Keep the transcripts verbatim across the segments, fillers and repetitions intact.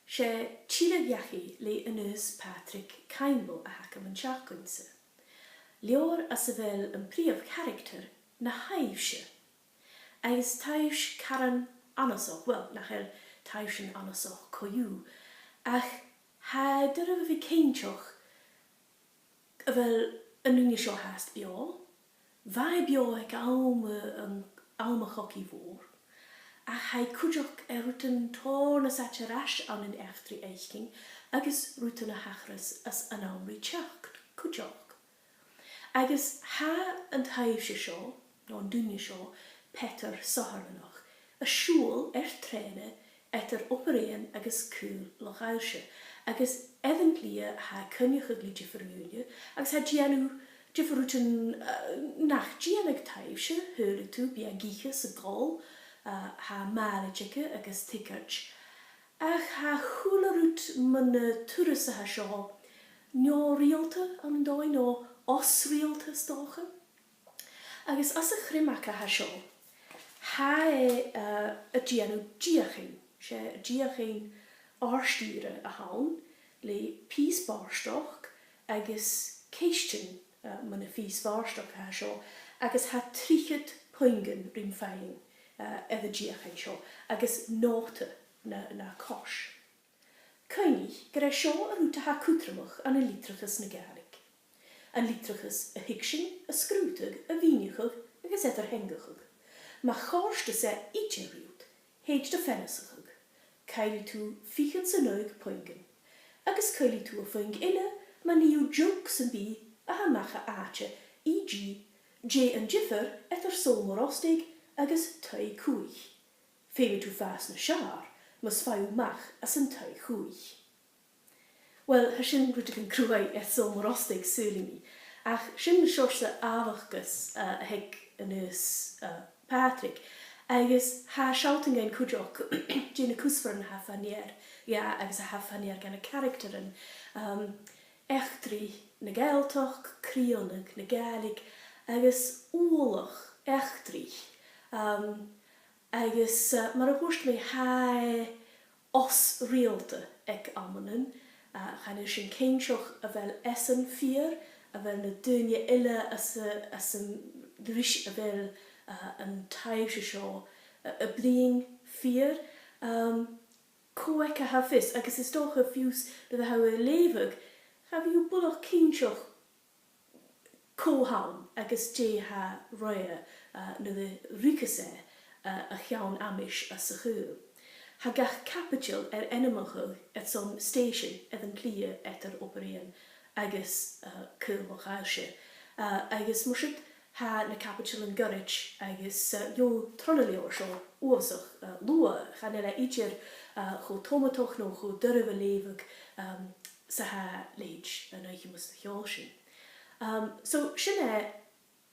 'S e Tìre Dhachaigh le Aonghas Pàdraig Caimbeul a th' agam an t-seachdain-sa. Leabhar anns a bheil am prìomh charactar na thaibhse. Agus taibhse caran annasach, well, nach eil taibhsean annasach co-dhiù, ach tha e doirbh a bhith cinnteach a bheil an duine seo fhathast beò. Bha e beò aig àm, an, àm a' Chogaidh Mhòir, ach tha e cuideachd air rudan tòrr nas fhaide air ais ann an eachdraidh fhaicinn agus rudan a thachras anns an àm ri teachd cuideachd. Agus tha an taibhse seo, no an duine seo, Peadar Satharlanach, a' siubhal air trèana eadar Obar Dheathain agus Caol Loch Aillse, agus air an t-slighe tha e a' coinneachadh ri diofar dhaoine, agus tha e a' dèanamh diofar rudan, eh, nach dèanadh taibhse, shaoileadh tu, bidh e ag ithe 's ag òl, eh, tha màileid aige agus tuigse. Ach tha a h-uile rud mun an turas a tha seo neo-riaghalta ann an dòigh, no os-riaghalta 's dòcha. Agus anns a' chriomag a tha seo, tha e, eh, a' dèanamh deuchainn, 's e deuchainn àrd-ìre a th' ann, le pìos bàrdachd agus ceistean, eh, mun a' phìos bhàrdachd a tha seo, agus tha trithead puingean rim faighinn, eh, air an deuchainn seo, agus nòta na, na cois. Cuimhnich gur e seo an rud a tha cudromach ann an litreachas na Gàidhlig. An litreachas a thuigsinn, a sgrùdadh, a mhìneachadh agus eadar-theangachadh. Ma chòrdas e idir riut, thèid do pheanasachadh. Caillidh tu fichead 's a naoi puingean. Agus caillidh tu am puing eile ma nì thu joke sam bith a tha a-mach à àite, e.g., dè an diofar eadar Sabhal Mòr Ostaig agus Taigh Cumhaich. Feumaidh tu fàs nas fheàrr mus faigh thu a-mach às an Taigh Cumhaich. Uill, tha sin rudeigin cruaidh air Sabhal Mòr Ostaig, saoilidh mi, ach sin an seòrsa àbhachdais, eh, a th' aig Aonghas, eh, Pàdraig, agus tha e a' sealltainn dhuinn cuideachd dè na cuspairean a tha fa-near dha agus a tha fa-near dha na caractaran, um, eachdraidh na Gàidhealtachd, crìonadh na Gàidhlig, agus ualach eachdraidh, um, agus, eh, mar a thuirt mi, tha e os-riaghalta aig amannan, eh, chan eil sinn cinnteach a bheil esan fìor, a bheil na daoine eile anns a', anns an, ris a bheil, eh, an taibhse seo, eh, a' bruidhinn fìor. Ehm, cò aige a tha fios, agus is dòcha fiù 's nuair a tha thu a' leughadh, cha bhi thu buileach cinnteach cò th' ann agus dè tha roimhe, eh, nuair a ruigeas e, eh, a cheann-amais anns a' chaol. Tha gach caibideil air ainmeachadh airson stèisean air an t-slighe eadar Obar Dheathain agus, eh, Caol Loch Aillse. Eh, agus mar sin, tha na caibideilean goirid agus, eh, gheibh tro na leabhair seo uabhasach, eh, luath, chan eil e idir, eh, cho tomadach no cho doirbh a leughadh, ehm, 's a tha leithid an oidhche mus do cheòl sinn. Um, so, sin e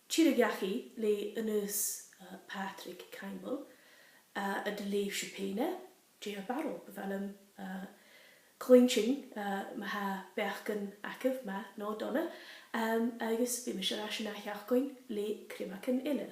Tìre Dhachaigh le Aonghas, uh, Pàdraig Caimbeul, uh, an do leugh sibh fhèin e, dè ur beachd? Bu mhath leam, uh, cluinntinn, uh, ma tha beachdan agaibh, math no dona, um, agus bidh mise air ais an ath-sheachdain le criomagan eile.